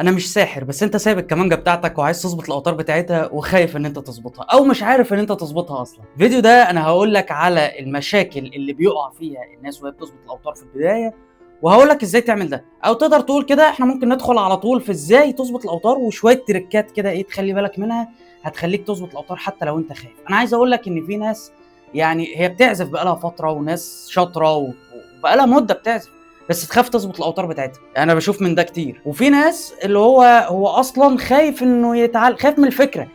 انا مش ساحر، بس انت سايب الكمانجه بتاعتك وعايز تظبط الاوتار بتاعتها وخايف ان انت تظبطها او مش عارف ان انت تظبطها اصلا. الفيديو ده انا هقول لك على المشاكل اللي بيقع فيها الناس وهي بتظبط الاوتار في البداية، وهقول لك ازاي تعمل ده، او تقدر تقول كده احنا ممكن ندخل على طول في ازاي تظبط الاوتار وشوية تريكات كده ايه تخلي بالك منها هتخليك تظبط الاوتار حتى لو انت خايف. انا عايز اقول لك ان في ناس يعني هي بتعزف بقالها فترة وناس شاطرة وبقالها مده بتعزف، بس تخاف تظبط الاوتار بتاعتها. انا بشوف من ده كتير. وفي ناس اللي هو اصلا خايف انه يتعلم، خايف من الفكرة،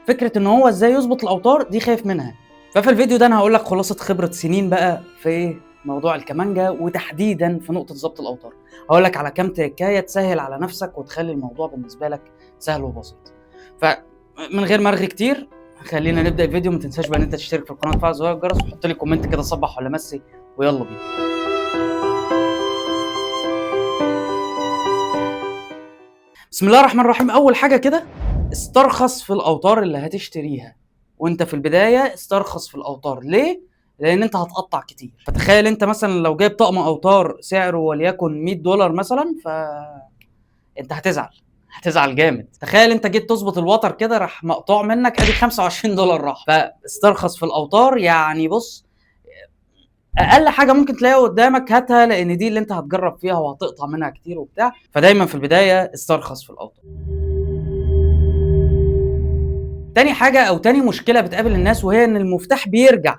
فكرة ان هو ازاي يظبط الاوتار دي خايف منها. ففي الفيديو ده انا هقول لك خلاصه خبره سنين بقى في موضوع الكمانجا، وتحديدا في نقطة ظبط الاوتار. هقول لك على كام تريكايه تسهل على نفسك وتخلي الموضوع بالنسبة لك سهل وبسيط. فمن غير مرغي كتير خلينا نبدا الفيديو. ما تنساش بقى ان انت تشترك في القناة وتفعل زر الجرس وحط لي comment كده صبح ولا مسي، ويلا بينا. بسم الله الرحمن الرحيم. اول حاجة كده استرخص في الاوتار اللي هتشتريها وانت في البداية. استرخص في الاوتار ليه؟ لان انت هتقطع كتير. فتخيل انت مثلا لو جايب طقم اوتار سعره وليكن $100 مثلا، ف انت هتزعل، هتزعل جامد. تخيل انت جيت تظبط الوتر كده راح مقطوع منك ادي $25 راح. فاسترخص في الاوتار، يعني بص اقل حاجة ممكن تلاقيها قدامك هاتها، لان دي اللي انت هتجرب فيها وهتقطع منها كتير وبتاع. فدايما في البداية استرخص في الاوتار. تاني حاجة او تاني مشكلة بتقابل الناس، وهي ان المفتاح بيرجع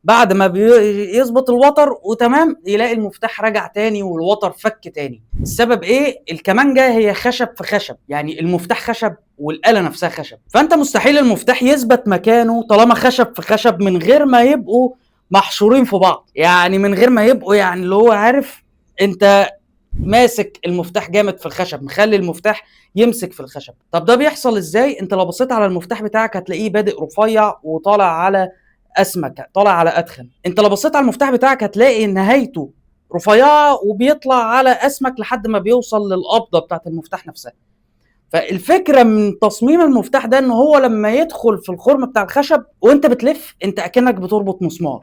بعد ما بيظبط الوتر وتمام، يلاقي المفتاح رجع تاني والوتر فك تاني. السبب ايه؟ الكمانجا هي خشب في خشب، يعني المفتاح خشب والآلة نفسها خشب، فانت مستحيل المفتاح يثبت مكانه طالما خشب في خشب من غير ما يبقوا محشورين في بعض، يعني من غير ما يبقوا يعني اللي هو عارف انت ماسك المفتاح جامد في الخشب، مخلي المفتاح يمسك في الخشب. طب ده بيحصل ازاي؟ انت لو بصيت على المفتاح بتاعك هتلاقيه بادئ رفيع وطالع على اسمك، طالع على ادخن. انت لو بصيت على المفتاح بتاعك هتلاقي نهايته رفيعة وبيطلع على اسمك لحد ما بيوصل للقبضه بتاعت المفتاح نفسها. فالفكرة من تصميم المفتاح ده ان هو لما يدخل في الخرم بتاع الخشب وانت بتلف، انت اكنك بتربط مسمار،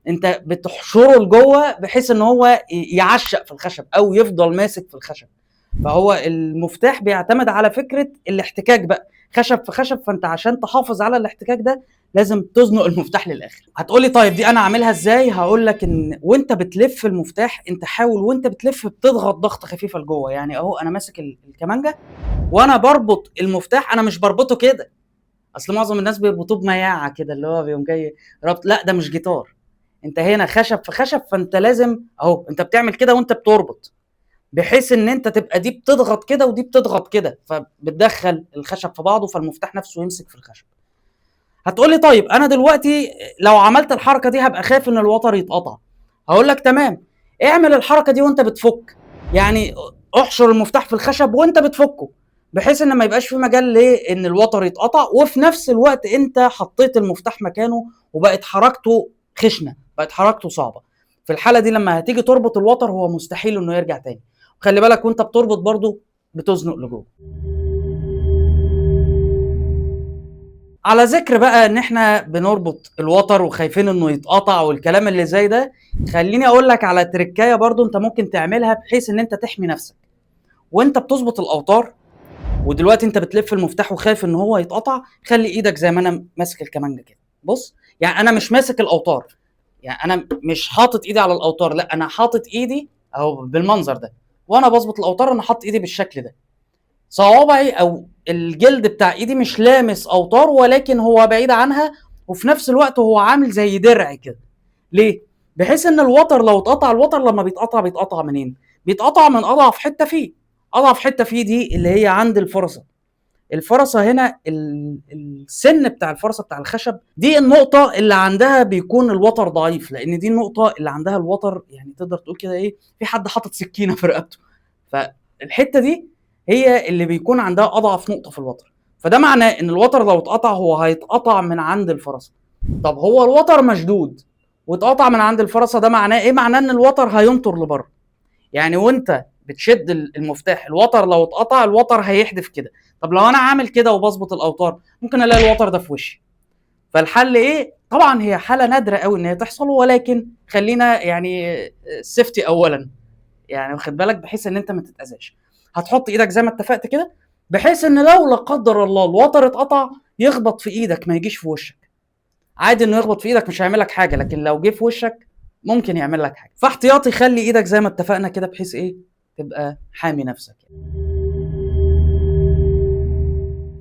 انت بتحشره لجوه بحيث ان هو يعشق في الخشب او يفضل ماسك في الخشب. فهو المفتاح بيعتمد على فكرة الاحتكاك بقى، خشب في خشب، فانت عشان تحافظ على الاحتكاك ده لازم تزنق المفتاح للاخر. هتقولي طيب دي انا اعملها ازاي؟ هقول لك ان وانت بتلف المفتاح انت حاول وانت بتلف بتضغط ضغطه خفيفة لجوه. يعني اهو انا ماسك الكمانجه وانا بربط المفتاح، انا مش بربطه كده، اصل معظم الناس بيربطوه بمياعه كده اللي هو بيقوم جاي ربط، لا ده مش جيتار، انت هنا خشب في خشب، فانت لازم اهو انت بتعمل كده وانت بتربط، بحيث ان انت تبقى دي بتضغط كده ودي بتضغط كده، فبتدخل الخشب في بعضه فالمفتاح نفسه يمسك في الخشب. هتقولي طيب انا دلوقتي لو عملت الحركة دي هبقى خايف ان الوتر يتقطع. هقول لك تمام، اعمل الحركة دي وانت بتفك، يعني احشر المفتاح في الخشب وانت بتفكه، بحيث ان ما يبقاش في مجال ليه ان الوتر يتقطع، وفي نفس الوقت انت حطيت المفتاح مكانه وبقت حركته خشنه، بقت حركته صعبة. في الحالة دي لما هتيجي تربط الوتر هو مستحيل انه يرجع تاني. خلي بالك وانت بتربط برضو بتزنق لجوه. على ذكر بقى ان احنا بنربط الوتر وخايفين انه يتقطع والكلام اللي زي ده، خليني اقول لك على تريكايه برضو انت ممكن تعملها بحيث ان انت تحمي نفسك وانت بتظبط الاوتار. ودلوقتي انت بتلف المفتاح وخايف ان هو يتقطع، خلي ايدك زي ما انا ماسك الكمانجه كده. بص، يعني انا مش ماسك الاوتار، يعني انا مش حاطط ايدي على الاوتار، لا انا حاطط ايدي اهو بالمنظر ده وانا بظبط الاوتار، انا حاطط ايدي بالشكل ده، صوابعي او الجلد بتاع ايدي مش لامس اوتار ولكن هو بعيد عنها، وفي نفس الوقت هو عامل زي درع كده. ليه؟ بحيث ان الوتر لو اتقطع، الوتر لما بيتقطع بيتقطع منين؟ بيتقطع من اضعف حتة فيه. اضعف حتة فيه دي اللي هي عند الفرصة. الفرصة هنا السن بتاع الفرصة بتاع الخشب، دي النقطة اللي عندها بيكون الوتر ضعيف، لان دي النقطة اللي عندها الوتر يعني تقدر تقول كده ايه، في حد حاطط سكينة في رقبته. فالحته دي هي اللي بيكون عندها اضعف نقطة في الوتر. فده معناه ان الوتر لو اتقطع هو هيتقطع من عند الفرصة. طب هو الوتر مشدود واتقطع من عند الفرصة، ده معناه ايه؟ معناه ان الوتر هينطر لبره. يعني وانت بتشد المفتاح الوتر لو اتقطع الوتر هيحدف كده. طب لو انا عامل كده وبظبط الاوتار ممكن الاقي الوتر ده في وشي. فالحل ايه؟ طبعا هي حاله نادرة قوي ان هي تحصل، ولكن خلينا يعني السيفتي اولا، يعني واخد بالك، بحيث ان انت ما تتاذاش. هتحط ايدك زي ما اتفقت كده، بحيث ان لو لا قدر الله الوتر اتقطع يخبط في ايدك ما يجيش في وشك. عادي انه يخبط في ايدك مش هيعمل لك حاجة، لكن لو جه في وشك ممكن يعمل لك حاجة. فاحتياطي خلي ايدك زي ما اتفقنا كده، بحيث ايه؟ تبقى حامي نفسك.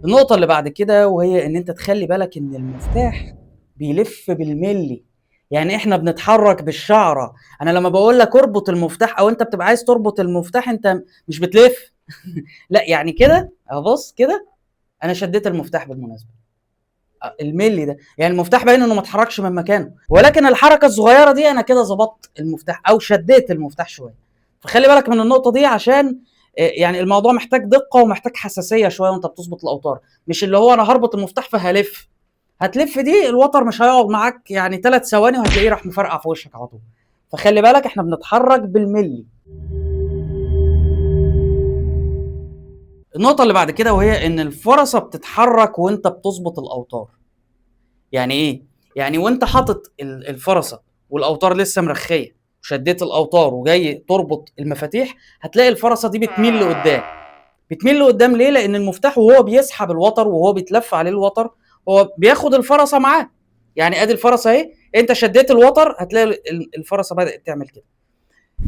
النقطة اللي بعد كده وهي ان انت تخلي بالك ان المفتاح بيلف بالملي، يعني احنا بنتحرك بالشعره. انا لما بقول لك اربط المفتاح او انت بتبقى عايز تربط المفتاح انت مش بتلف لا، يعني كده اهو، بص كده انا شديت المفتاح بالمناسبة الملي ده، يعني المفتاح باين انه ما اتحركش من مكانه، ولكن الحركة الصغيرة دي انا كده ظبطت المفتاح او شديت المفتاح شوية. فخلي بالك من النقطة دي، عشان يعني الموضوع محتاج دقه ومحتاج حساسية شوية وانت بتظبط الاوتار، مش اللي هو انا هربط المفتاح فهلف. هتلف دي الوتر مش هيقعد معاك يعني 3 ثواني وهتلاقيه راح مفرقع في وشك على طول. فخلي بالك احنا بنتحرك بالملي. النقطة اللي بعد كده وهي ان الفرصة بتتحرك وانت بتظبط الاوتار. يعني ايه؟ يعني وانت حاطط الفرصة والاوتار لسه مرخيه وشديت الاوتار وجاي تربط المفاتيح، هتلاقي الفرصة دي بتميل لقدام. بتميل لقدام ليه؟ لان المفتاح وهو بيسحب الوتر وهو بيتلف عليه الوتر هو بياخد الفرصة معاه. يعني ادي الفرصة اهي، انت شديت الوتر هتلاقي الفرصة بدات تعمل كده.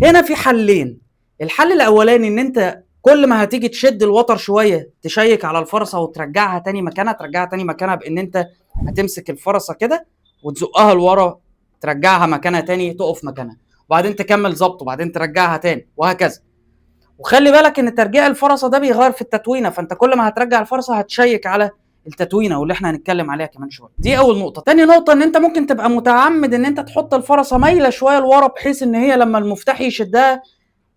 هنا في حلين. الحل الاولاني ان انت كل ما هتيجي تشد الوتر شوية تشيك على الفرصة وترجعها تاني مكانها، ترجعها تاني مكانها بان انت هتمسك الفرصة كده وتزقها لورا ترجعها مكانها تاني تقف مكانها، وبعدين تكمل ظبط وبعدين ترجعها تاني وهكذا. وخلي بالك ان ترجيع الفرصة ده بيغير في التتوينه، فانت كل ما هترجع الفرصة هتشيك على التتوينه واللي احنا هنتكلم عليها كمان شوية. دي اول نقطة. تاني نقطة ان انت ممكن تبقى متعمد ان انت تحط الفرصة مايلة شوية لورا بحيث ان هي لما المفتاح يشدها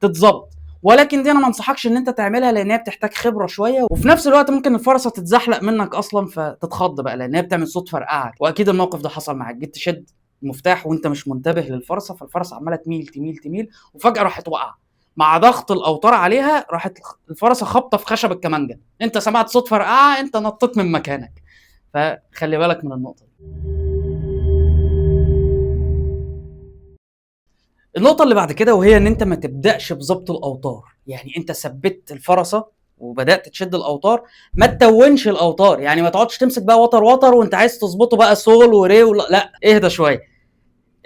تتظبط، ولكن دي انا ما انصحكش ان انت تعملها لان هي بتحتاج خبره شوية، وفي نفس الوقت ممكن الفرصة تتزحلق منك اصلا فتتخض بقى لان هي بتعمل صوت فرقعه. واكيد الموقف ده حصل معاك، جيت تشد المفتاح وانت مش منتبه للفرصه، فالفرصه عماله تميل تميل تميل وفجاة راحت وقع مع ضغط الاوتار عليها، راحت الفرصة خبطه في خشب الكمانجه، انت سمعت صوت فرقعه انت نطيت من مكانك. فخلي بالك من النقطة دي. النقطة اللي بعد كده وهي ان انت ما تبدأش بظبط الاوتار. يعني انت ثبت الفرصة وبدأت تشد الاوتار، ما تتونش الاوتار، يعني ما تقعدش تمسك بقى وتر وتر وانت عايز تظبطه بقى سول وري لا، اهدى شوية.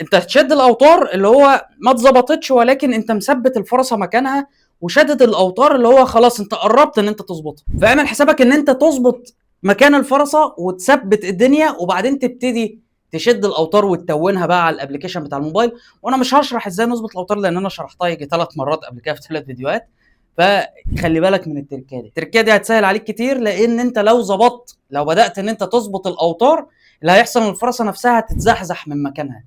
انت تشد الاوتار اللي هو ما اتظبطتش، ولكن انت مثبت الفرصة مكانها وشدد الاوتار اللي هو خلاص انت قربت ان انت تظبطها. فاعمل حسابك ان انت تظبط مكان الفرصة وتثبت الدنيا وبعدين تبتدي تشد الاوتار وتتونها بقى على ال application بتاع الموبايل. وانا مش هشرح ازاي نظبط الاوتار لان انا شرحتها يجي 3 مرات قبل كده في 3 فيديوهات. فخلي بالك من التركية دي، التركية دي هتسهل عليك كتير، لان انت لو ظبطت، لو بدات ان انت تظبط الاوتار اللي هيحصل ان الفرصة نفسها هتتزحزح من مكانها.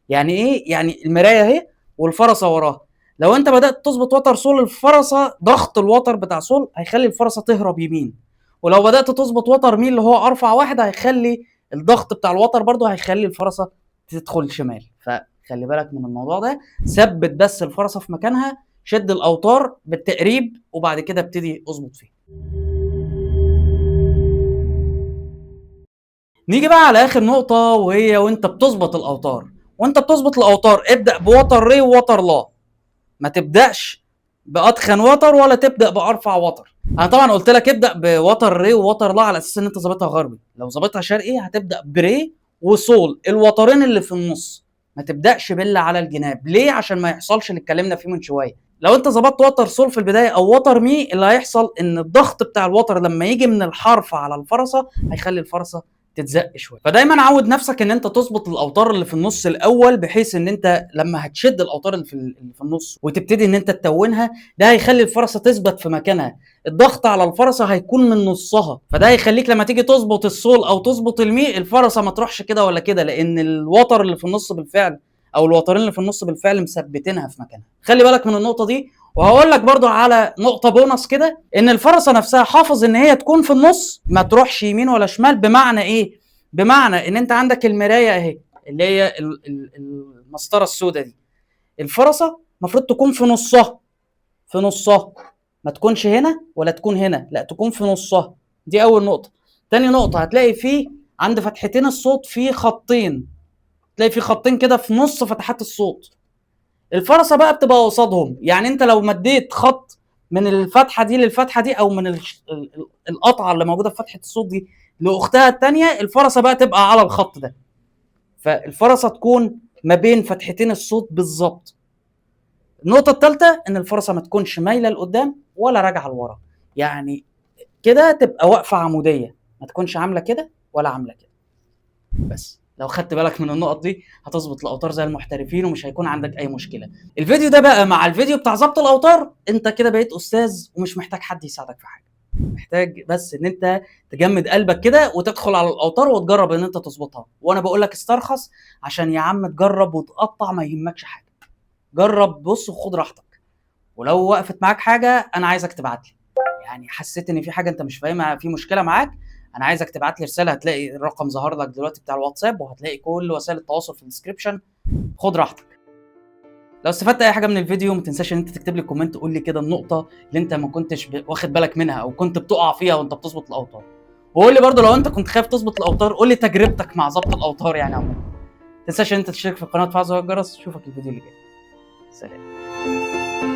يعني ايه؟ يعني المراية اهي والفرصة وراها، لو انت بدات تظبط وتر سول الفرصة، ضغط الوتر بتاع سول هيخلي الفرصة تهرب يمين، ولو بدات تظبط وتر مي اللي هو ارفع واحد هيخلي الضغط بتاع الوتر برضه هيخلي الفرصة تدخل شمال. فخلي بالك من الموضوع ده، ثبت بس الفرصة في مكانها، شد الاوتار بالتقريب وبعد كده ابتدي اظبط فيه. نيجي بقى على اخر نقطة وهي وانت بتظبط الاوتار. وانت بتظبط الاوتار ابدا بوتر ري ووتر لا، ما تبداش باتخن وتر ولا تبدا بارفع وتر. انا طبعا قلت لك ابدا بوتر ري ووتر لا على اساس ان انت ظابطها غربي، لو ظابطها شرقي هتبدا بري وصول، الوترين اللي في النص، ما تبداش باللي على الجناب. ليه؟ عشان ما يحصلش اللي اتكلمنا فيه من شوية. لو انت ظبطت وتر سول في البداية او وتر مي، اللي هيحصل ان الضغط بتاع الوتر لما يجي من الحرف على الفرصة هيخلي الفرصة تتزق شوية. فدايما عود نفسك ان انت تظبط الاوتار اللي في النص الاول، بحيث ان انت لما هتشد الاوتار اللي في النص وتبتدي ان انت تتونها، ده هيخلي الفرصة تثبت في مكانها، الضغط على الفرصة هيكون من نصها، فده هيخليك لما تيجي تظبط السول او تظبط المي الفرصة ما تروحش كده ولا كده، لان الوتر اللي في النص بالفعل او الوترين اللي في النص بالفعل مثبتينها في مكانها. خلي بالك من النقطة دي. وهقول لك برضو على نقطة بونص كده، ان الفرصة نفسها حافظ ان هي تكون في النص، ما تروحش يمين ولا شمال. بمعنى ايه؟ بمعنى ان انت عندك المراية اهي اللي هي المسطره السوداء دي، الفرصة المفروض تكون في نصها، في نصها، ما تكونش هنا ولا تكون هنا، لا تكون في نصها. دي اول نقطة. تاني نقطة هتلاقي فيه عند فتحتين الصوت في خطين، تلاقي في خطين كده في نص فتحات الصوت، الفرصة بقى بتبقى قصادهم. يعني انت لو مديت خط من الفتحة دي للفتحه دي، او من القطعة اللي موجودة في فتحه الصوت دي لاختها الثانية، الفرسه بقى تبقى على الخط ده. فالفرسه تكون ما بين فتحتين الصوت بالظبط. النقطة الثالثة ان الفرسه ما تكونش مايلة لقدام ولا راجعه لورا، يعني كده تبقى واقفة عموديه، ما تكونش عامله كده ولا عامله كده. بس لو خدت بالك من النقط دي هتظبط الاوتار زي المحترفين ومش هيكون عندك اي مشكلة. الفيديو ده بقى مع الفيديو بتاع ظبط الاوتار انت كده بقيت استاذ ومش محتاج حد يساعدك في حاجة. محتاج بس ان انت تجمد قلبك كده وتدخل على الاوتار وتجرب ان انت تظبطها. وانا بقول لك استرخص عشان يا عم تجرب وتقطع، ما يهمكش حاجة. جرب، بص وخد راحتك، ولو وقفت معاك حاجة انا عايزك تبعت لي. يعني حسيت ان في حاجة انت مش فاهمها، في مشكلة معاك، انا عايزك تبعت لي رسالة. هتلاقي الرقم ظهر لك دلوقتي بتاع الواتساب، وهتلاقي كل وسائل التواصل في ال description. خد راحتك. لو استفدت اي حاجة من الفيديو ما تنساش ان انت تكتب لي comment، قول لي كده النقطة اللي انت ما كنتش واخد بالك منها او كنت بتقع فيها وانت بتظبط الاوتار. وقول لي برده لو انت كنت خايف تظبط الاوتار، قول لي تجربتك مع ظبط الاوتار يعني عموما. ما تنساش ان انت تشترك في القناة وتفعل زر الجرس. اشوفك الفيديو اللي جاي. سلام.